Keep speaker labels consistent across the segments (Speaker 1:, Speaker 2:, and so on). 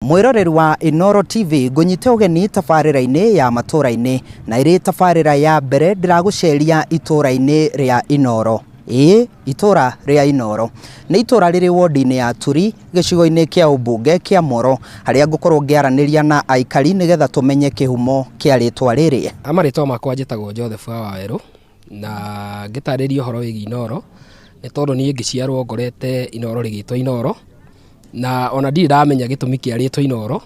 Speaker 1: Mwĩroreri wa Inooro TV, ngũnyite ũgeni tabarĩra-inĩ ya matũra-inĩ, na ĩrĩ tabarĩra ya mbere ndĩragũceria itũra-inĩ rĩa Inooro. Ĩĩ, itũra rĩa Inooro nĩ itũra rĩrĩ wodi-inĩ ya Turi, gĩcigo-inĩ kĩa ũmbunge kĩa Moro, harĩa ngũkorwo ngĩaranĩria na aikari nĩgetha tũmenye kĩhumo kĩa rĩtwa rĩrĩ.
Speaker 2: Marĩtwa makwa njĩtagwo Joseph wa Wawerũ, na ngĩtarĩria ũhoro wĩgiĩ Inooro, nĩ tondũ niĩ ngĩciarwo ngorete Inooro rĩgĩtwo Inooro, na ona ndirĩ ndamenya gĩtũmi kĩa rĩtwa Inooro.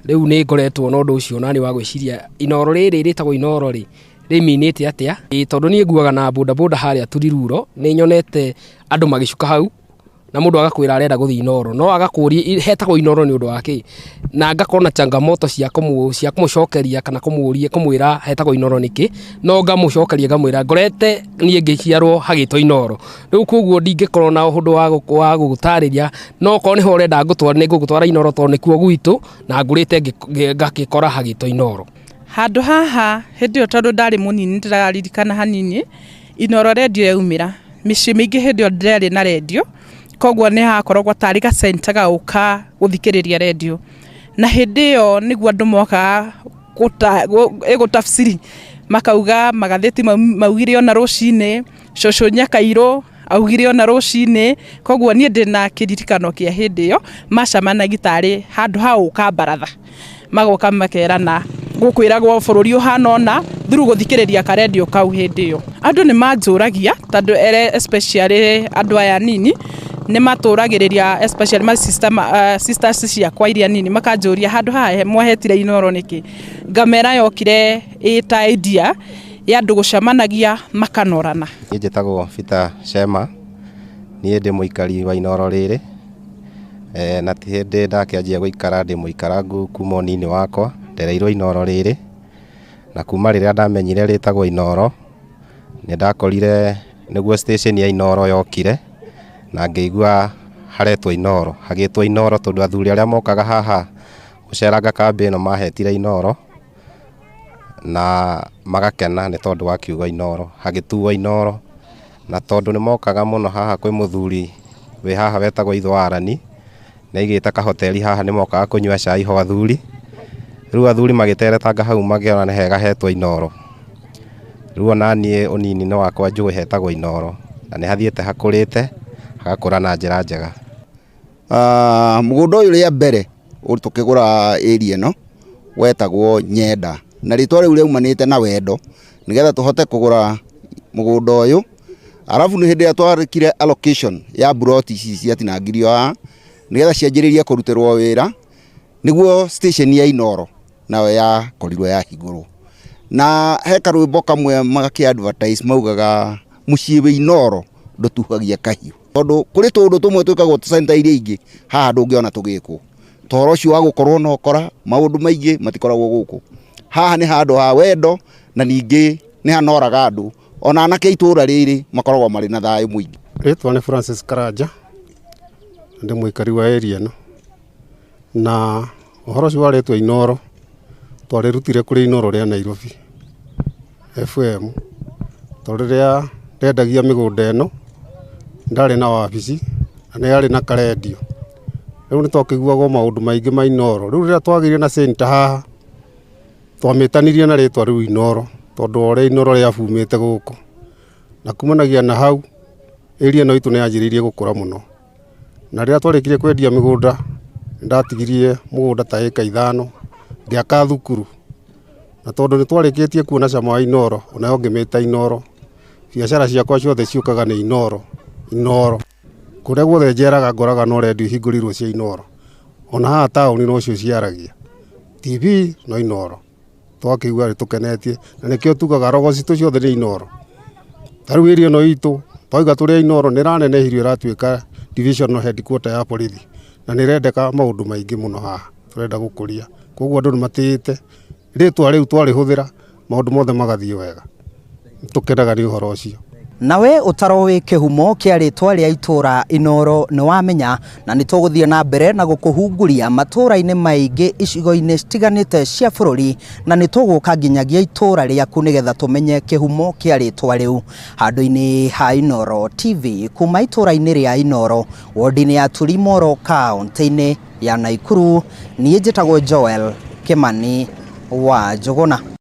Speaker 2: Rĩu nĩ ngoretwo na ũndũ ũcio nani wa gwĩciria Inooro rĩrĩ rĩtagwo Inooro rĩ, rĩminĩte atĩa? Tondũ niĩ nguaga na bodaboda harĩa Turiruro, nĩ nyonete andũ magĩcuka hau, na mũndũ agakwĩra arenda gũthiĩ Inooro, no agakũria hetagwo Inooro nĩ ũndũ wa kĩ? Na ngakorwo na changamoto cia kũmũcokeria kana kũmũria kũmwĩra hetagwo Inooro nĩkĩ, no ngamũcokeria ngamwĩra ngorete niĩ ngĩciarwo hagĩtwo Inooro. Rĩu koguo ndingĩkorwo na ũndũ wa gũgũtarĩria, no okorwo nĩho ũrenda ngũtware nĩ ngũgũtwara Inooro tondũ nĩkuo gwitũ na ngũrĩte ngakĩkora hagĩtwo Inooro.
Speaker 3: Handũ haha hĩndĩ ĩyo tondũ ndarĩ mũnini ndĩraririkana hanini, Inooro rendio yaumĩra, mĩciĩ mĩingĩ hĩndĩ ĩyo ndĩarĩ na rendio, koguo nĩ hakoragwo tarĩ ga center ga gũka gũthikĩrĩria rendio. Na hĩndĩ ĩyo nĩguo andũ mokaga gũtafsiri, makauga magathĩti maugire ona rũcinĩ, cũcũ Nyakairũ augire ona rũcinĩ, koguo niĩ ndĩna kĩririkano kĩa hĩndĩ ĩyo, macemanagia tarĩ handũ ha gũka baratha, magoka makerana gũkwĩragwo bũrũri ũhana ũna through gũthikĩrĩria karendio kau hĩndĩ ĩyo. Andũ nĩ manjũragia tondũ especially andũ aya anini nĩ matũragĩrĩria especially my sister, sisters ciakwa iria nini makanjũria handũ haha mwahetire Inooro nĩkĩ? Ngamera yokire ĩ ta idea ya andũ gũcemanagia makanorana.
Speaker 4: Niĩ njĩtagwo Peter Shema, niĩ ndĩ mũikari wa Inooro rĩrĩ, na ti hĩndĩ ndakĩanjia gũikara ndĩ mũikarangu kuma ũnini wakwa, ndereirwo Inooro rĩrĩ, na kuma rĩrĩa ndamenyire rĩtagwo Inooro, nĩ ndakorire nĩguo station ya Inooro yokire, na ngĩigua haretwo Inooro, hagĩtwo Inooro tondũ athuri arĩa mokaga haha gũceranga kambĩ ĩno mahetire Inooro, na magakena nĩ tondũ wa kiugo Inooro, hagĩtuo Inooro, na tondũ nĩ mokaga mũno haha kwĩ mũthuri wĩ haha wetagwo Ithwarani, nĩ aigĩte kahoteri haha nĩ mokaga kũnyua cai ho athuri, rĩu athuri magĩteretanga hau makĩona nĩ hega hetwo Inooro. Rĩu ona niĩ ũnini-inĩ wakwa njũĩ hetagwo Inooro, na nĩ hathiĩte hakũrĩte, hagakũra na njĩra njega.
Speaker 5: Mũgũnda ũyũ rĩa mbere tũkĩgũra area ĩno wetagwo Nyenda, na rĩtwa rĩu rĩaumanĩte na wendo nĩgetha tũhote kũgũra mũgũnda ũyũ. Arabu nĩ hĩndĩ ĩrĩa twandĩkire allocation ya mburoti ici ciatinangirio haha nĩgetha cianjĩrĩrie kũrutĩrwo wĩra, nĩguo station ya Inooro nayo yakorirwo yahingũrwo. Na he karwĩmbo kamwe magakĩ advertise maugaga mũciĩ wĩ Inooro ndũtuhagia kahiũ. Tondũ kũrĩ tũũndũ tũmwe twĩkagwo center iria ingĩ haha ndũngĩona tũgĩkwo. Ta ũhoro ũcio wa gũkorwo na ũkora, maũndũ maingĩ matikoragwo gũkũ. Haha nĩ handũ ha wendo na ningĩ nĩ hanoraga andũ, ona anake a itũra rĩrĩ makoragwo marĩ na thayũ mũingĩ.
Speaker 6: Rĩtwa nĩ Francis Karanja, na ndĩ mũikari wa area ĩno, na ũhoro ũcio wa rĩtwa Inooro, twarĩrutire kũrĩ Inooro rĩa Nairobi FM, tondũ rĩrĩa ndendagia mĩgũnda ĩno, ndarĩ na wabici na nĩ yarĩ na karendio, rĩu nĩ twakĩiguaga maũndũ maingĩ ma Inooro, rĩu rĩrĩa twagĩire na center haha, twamĩtanirie na rĩtwa rĩu Inooro, tondũ wa ũrĩa Inooro rĩabumĩte gũkũ, na kumanagia na hau, area ĩno itũ nĩ yanjĩrĩirie gũkũra mũno. Na rĩrĩa twarĩkirie kwendia mĩgũnda, nĩ ndatigirie mũgũnda ta ĩka ithano, ngĩaka thukuru. Na tondũ nĩ twarĩkĩtie kuona cama wa Inooro, onayo ngĩmĩta Inooro. Biacara ciakwa ciothe ciũkaga nĩ Inooro, Inooro. Kũrĩa guothe njeraga ngoraga no rendio ihingũrĩirwo cia Inooro. Ona haha taũni nocio ciaragia. TV no Inooro. Twakĩigua nĩ tũkenetie na nĩkĩo tugaga rogo citũ ciothe nĩ Inooro. Ta rĩu area ĩno itũ twauga tũrĩ a Inooro nĩ ĩranenehirio ĩratuĩka divisional headquarter ya borithi na nĩ ĩrendeka maũndũ maingĩ mũno haha tũrenda gũkũria. Koguo andũ nĩ matĩĩte rĩtwa rĩu twarĩhũthĩra maũndũ mothe magathiĩ wega. Nĩ tũkenaga nĩ ũhoro ũcio.
Speaker 1: Nawe ũtaroĩ kĩhumo kĩa rĩtwa rĩa itũra Inooro nĩ wamenya, na nĩ tũgũthiĩ na mbere na gũkũhunguria matũra-inĩ maingĩ icigo-inĩ citiganĩte cia bũrũri, na nĩ tũgũka nginyagia itũra rĩaku nĩgetha tũmenye kĩhumo kĩa rĩtwa rĩu. Handũ-inĩ ha Inooro TV kuma itũra-inĩ rĩa Inooro, wodi-inĩ ya Turimoro, kaũntĩ-inĩ ya Naikuru, niĩ njĩtagwo Joel Kimani wa Njũgũna.